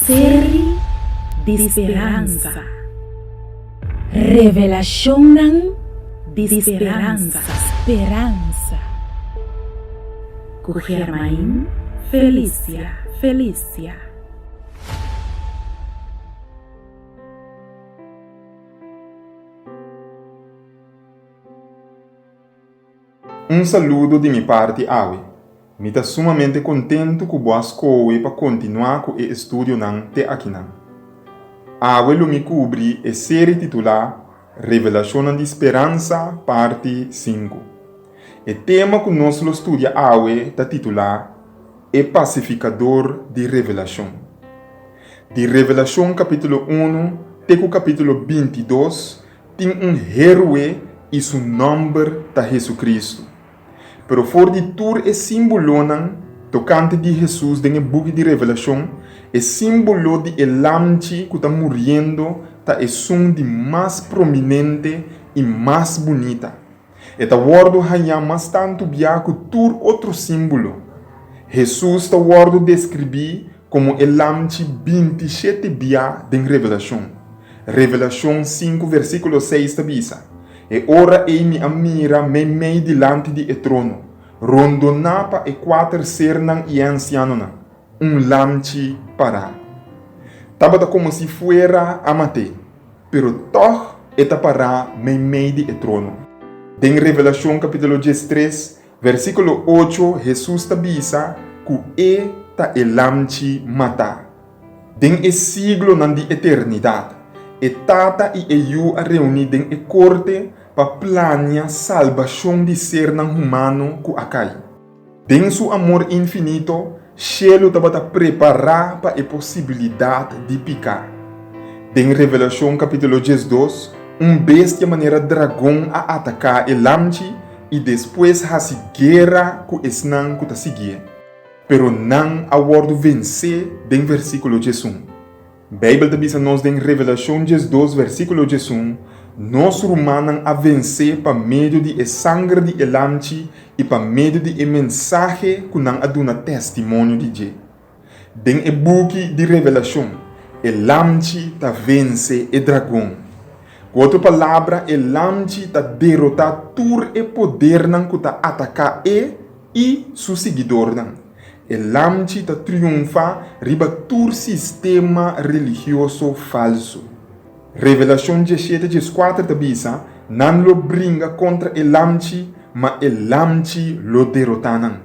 Seri di speransa. Revelashonnan di speransa. Speransa. Ku Germain Felicia Felicia. Un saludo di mi parti awe. Mi ta sumamente kontentu ku bo a skohe pa kontinuá ku e estudionan te akinan. Awe lo mi kubri e seri titulá Revelashonnan di Speransa parti sinku. E tema ku nos lo studia awe ta titulá E Pasifikador di Revelashon. Di Revelashon kapítulo unu te ku kapítulo bintidos Tin un héroe i su nòmber ta Hesukristu. Pero for di tur e símbolonan tokante di Hesus den e buki di Revelashon, e símbolo di e lamchi ku ta muriendo ta esun di mas prominente i mas bunita. E ta wòrdu hañá mas tantu bia ku tur otro símbolo. Hesus ta wòrdu deskribí komo e lamchi bintishete bia den Revelashon. Revelashon sinku versíkulo seis ta bisa, E ora ei mi a mira meimei dilanti di e trono, rondoná pa e kuater sernan i e ansianonan, un lamchi pará. Tabata komo si fuera a mat'é. Pero tòg e ta pará meimei di e trono. Den Revelashon kapítulo diestres, versíkulo ocho Hesus ta bisa ku e ta e Lamchi matá. Den e siglonan di eternidat, e Tata i e Yu a reuní den e korte pa plania salbashon di sernan humano ku a kai. Den su amor infinito, shelu tabata prepará pa e posibilidat di piká. Den Revelashon kapítulo 12, un bestia manera dragon a ataká e Lamchi i despues hasi guera ku esnan ku ta siguié. Pero nan a wòrdu vensé den versíkulo 11. Beibel ta bisa nos den Revelashon 12 versíkulo 11, Nos rumannan a vensé pa medio di e sanger di e Lamchi i pa medio di e mensahe ku nan a duna testimonio di dje. Den e buki di Revelashon, e Lamchi ta vense e dragon. Ku otro palabra, e Lamchi ta derotá tur e podernan ku ta ataká e i su siguidornan. E Lamchi ta triunfá riba tur sistema religioso falsu. Revelashon 17 14 ta bisa, Nan lo bringa kontra e Lamchi, ma e Lamchi lo derotá nan.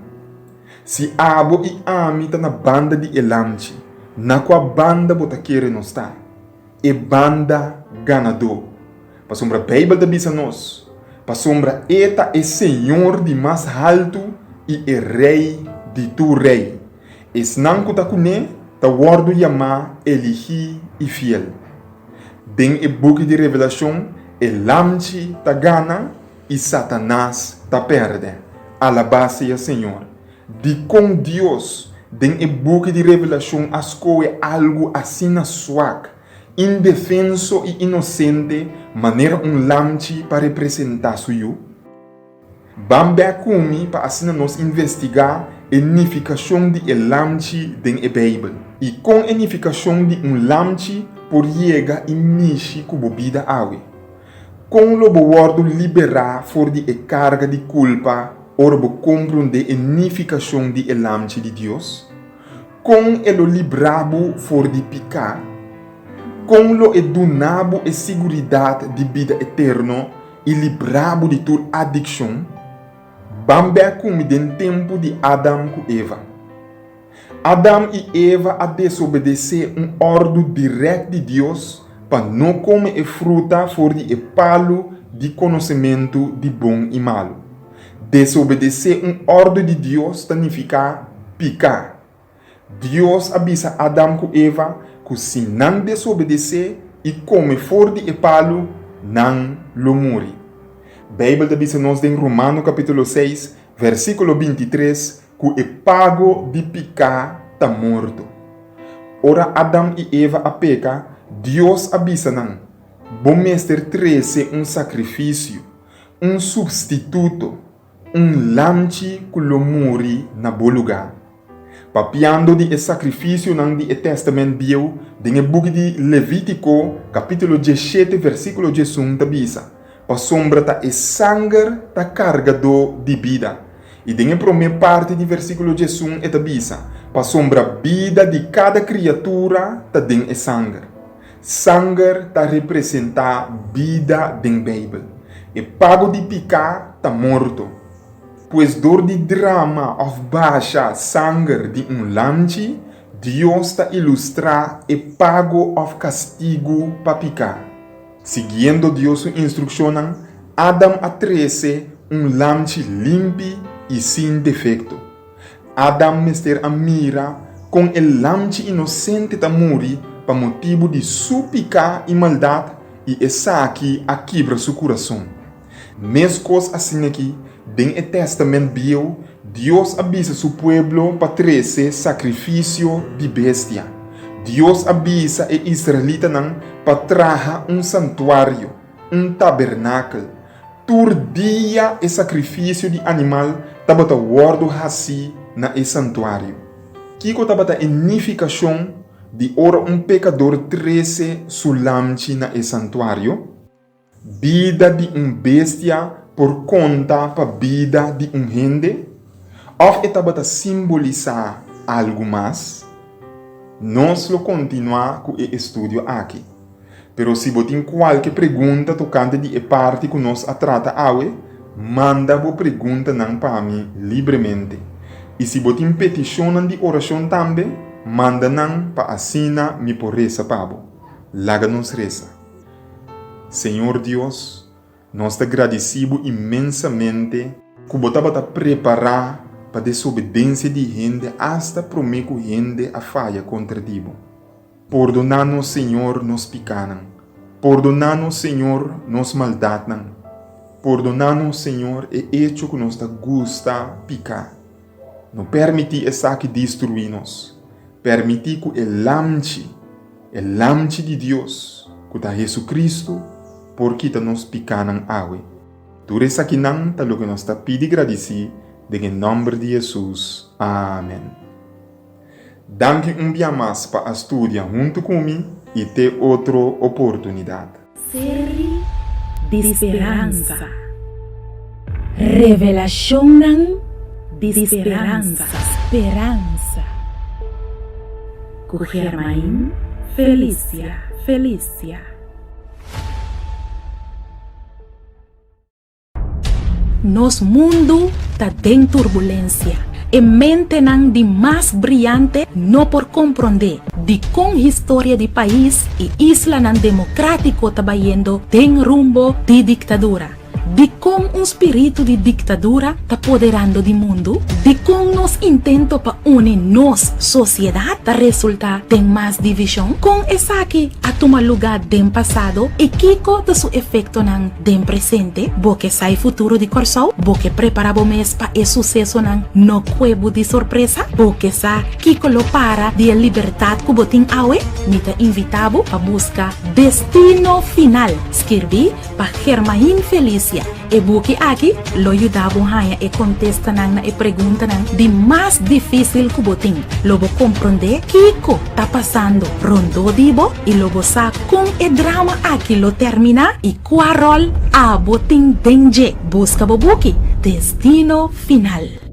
Si abo i ami ta na banda di e Lamchi, na kua banda bo ta kere nos ta? E banda ganadó. Pasobra Beibel ta bisa nos, Pasobra e ta e Señor di mas haltu i e Rei di tur rei. Esnan ku ta kuné ta wòrdu yamá eligí i fiel. Den e buki di Revelashon, e Lamchi ta gana i Satanas ta pèrdè. Alabá sea Señor! Dikon Dios den e buki di Revelashon a skohe algu asina swak, indefenso i inosente manera un lamchi pa representá su Yu? Ban bèk ku mi pa asina nos investigá e nifikashon di e lamchi den e Beibel i kon e nifikashon di un lamchi por yega i mishi ku bo bida awe. Kon lo bo wòrdu liberá for di e karga di kulpa ora bo komprondé e nifikashon di e Lamchi di Dios? Kon e lo librá bo for di piká? Kon lo e duna bo e siguridat di bida eterno i librá bo di tur adikshon? Ban bèk ku mi den tempu di Adam ku Eva. Adam i Eva a desobedesé un òrdu dirèkt di Dios pa no kome e fruta for di e palu di konosementu di bon i malu. Desobedesé un òrdu di Dios ta nifiká piká. Dios a bisa Adam ku Eva ku si nan desobedesé i kome for di e palu, nan lo muri. Beibel ta bisa nos den Romano kapítulo seis, versíkulo 23 ku e pago di piká ta morto. Ora Adam i Eva a peka, Dios a bisa nan, Bo mester trese un sakrifisio, un supstituto, un lamchi ku lo muri na bo lugá. Papiando di e sakrifisionan di e Tèstamènt Bieu, den e buki di Levítiko, kapítulo diesshete, versíkulo diesun ta bisa, Pasobra ta e sanger ta kargadó di bida. I den e promé parti di versíkulo diesun e ta bisa, Pasobra bida di kada kriatura ta den e sanger. Sanger ta representá bida den Beibel. E pago di piká ta morto. Pues dor di drama òf basha sanger di un lamchi, Dios ta ilustrá e pago òf kastigu pa piká. Siguiendo Dios su instrukshonnan, Adam a trese un lamchi limpi i sin defekto. Adam mester a mira kon e lamchi inosente ta muri pa motibu di su piká i maldat i esaki a kibra su kurason. Meskos asin'aki, den e Tèstamènt Bieu, Dios a bisa su pueblo pa trese sakrifisio di bestia. Dios a bisa e israelitanan pa traha un santuario, un tabernakel. Tur dia e sakrifisio di animal tabata wòrdu hasí na e santuario. Kiko tabata e nifikashon di ora un pekador trese su lamchi na e santuario? Bida di un bestia por konta pa bida di un hende? Òf e tabata simbolisá algu mas? Nos lo kontinuá ku e estudio aki. Pero si bo tin kualke pregunta tokante di e parti ku nos a trata awe, manda bo preguntanan pa mi libremente. I si bo tin petishonnan di orashon tambe, manda nan pa asina mi por resa pa bo. Laga nos resa. Señor Dios, nos ta gradisí bo inmensamente ku bo tabata prepará pa desobedensia di hende asta promé ku hende a faya kontra di bo. Pordoná nos, Señor, nos pikánan. Pordoná nos, Señor, nos maldatnan. Pordoná nos, Señor, e echo ku nos ta gusta piká. No permití esaki destruí nos. Permití ku e Lamchi, e Lamchi di Dios, ku ta Hesukristu, por kita nos pikánan awe. Tur esakinan ta loke nos ta pidi gradisí den e nòmber di Hesus. Amèn. Danki un bia mas pa a studia huntu ku mi i te otro oportunidat. Seri di speransa. Revelashonnan di speransa. Speransa. Ku Germain Felicia. Felicia. Nos mundu ta den turbulensia. E mentenan di mas briante no por komprondé dikon historia di pais i islanan demokratiko ta bayendo den rumbo di diktadura. Dikon un spiritu di diktadura ta poderando di mundu? Dikon nos intento pa uni nos sosiedat ta resultá den mas divishon? Kon esaki a tuma lugá den pasado i kiko ta su efektonan Den presente, bo ke sa e futuro di Kòrsou? Bo ke prepará bo mes pa e susesonan no kue bo di sorpresa? Bo ke sa kiko lo para di e libertat ku bo tin awe? Mi ta invitá bo pa buska Destino Final, skirbí pa Germain Felicia. E buki aki lo yuda bo haña e kontestanan na e preguntanan di mas difísil ku bo tin. Lo bo komprondé kiko ta pasando rondó di bo i lo bo sa Kon e drama aki lo terminá i kua ròl abo tin den dje? Buska bo buki Destino Final.